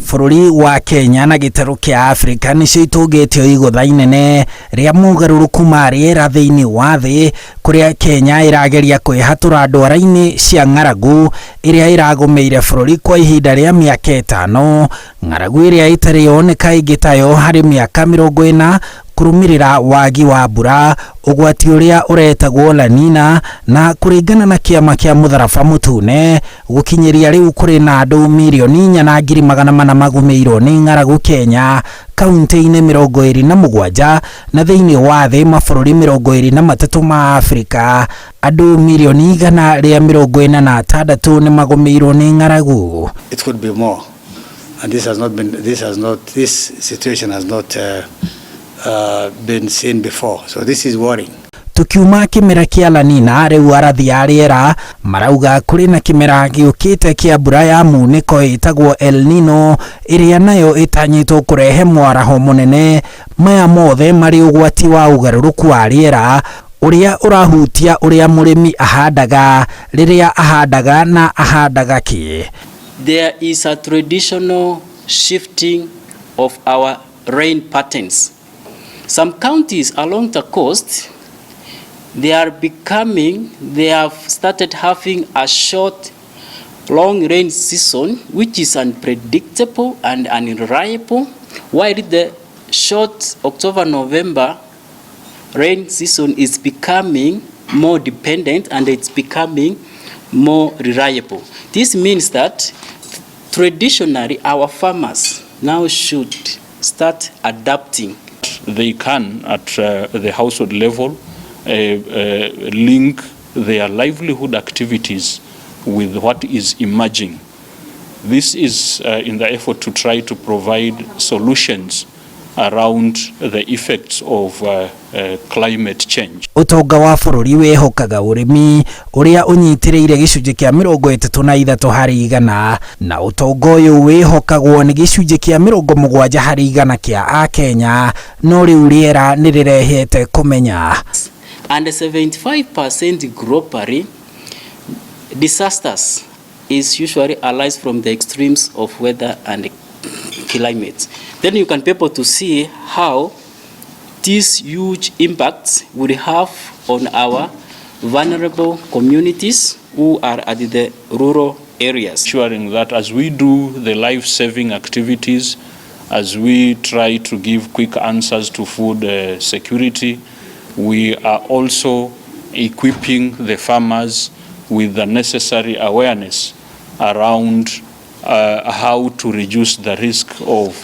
Bũrũri wa Kenya na gĩtarũ kĩa Afrika nĩcio itũngĩtio igũtha inene rĩa mogarũrũku ma rĩera thĩinĩ wa thĩ, kũrĩa Kenya ĩrageria kwĩhatũra ndwara-inĩ cia ng'aragu ĩrĩa ĩragũmĩire bũrũri kwa ihinda rĩa mĩaka ĩtano, ng'aragu ĩrĩa ĩtarĩ yoneka ĩngĩ tayo harĩ mĩaka 40 kũrũmĩrĩra wagi wa mbura, ũgwati ũrĩa ũretagwo La Nina, na kũringana na kĩama kĩa Mũtharaba Mũtune, gũkinyĩria rĩu kũrĩ na andũ 4,400,000 magũmĩirwo nĩ ng'aragu Kenya, kaunti-inĩ 27 na thĩinĩ wa thĩ mabũrũri 23 ma Afrika, andũ 146,000,000 nĩ magũmĩirwo nĩ ng'aragu. It could be more. And this has not been, this has not, this situation has not been seen before. So this is worrying. Tukiuma kĩmera kĩa La Nina, rĩu arathi a rĩera marauga kũrĩ na kĩmera gĩũkĩte kĩa mbura ya munĩko ĩtagwo El Nino, ĩrĩa nayo ĩtanyĩtwo kũrehe mwaraho mũnene. Maya mothe marĩ ũgwati wa ũgarũrũku wa rĩera ũrĩa ũrahutia ũrĩa mũrĩmi ahandaga, rĩrĩa ahandaga na ahandaga kĩ. There is a traditional shifting of our rain patterns. Some counties along the coast, they have started having a short, long rain season, which is unpredictable and unreliable, while the short October-November rain season is becoming more dependent and it's becoming more reliable. This means that traditionally our farmers now should start adapting. They can, at the household level, link their livelihood activities with what is emerging. This is in the effort to try to provide solutions around the effects of climate change. Ũtonga wa bũrũri wĩhokaga ũrĩmi ũrĩa ũnyitĩrĩire gĩcunjĩ kĩa 33%, na ũtonga ũyũ wĩhokagwo nĩ gĩcunjĩ kĩa 70% kĩa Akenya, no rĩu rĩera nĩ rĩrehete kũmenya. And 75% globally, disasters is usually arise from the extremes of weather and climate. Then you can be able to see how these huge impacts will have on our vulnerable communities who are at the rural areas. Ensuring that as we do the life-saving activities, as we try to give quick answers to food security, we are also equipping the farmers with the necessary awareness around how to reduce the risk of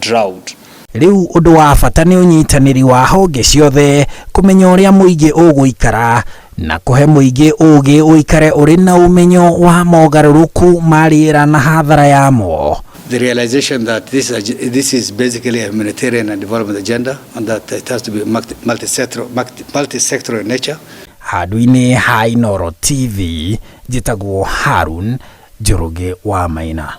drought. Rĩu ũndũ wa bata nĩ ũnyitanĩri wa honge ciothe kũmenya ũrĩa mũingĩ ũgũikara na kũhe mũingĩ ũgĩ ũikare ũrĩ na ũmenyo wa mogarũrũku ma rĩera na hathara yamo. The realization that this is basically a humanitarian and development agenda and that it has to be multi-sectoral in nature. Handũ-inĩ ha Inooro TV, njĩtagwo Harun Njoroge wa Maina.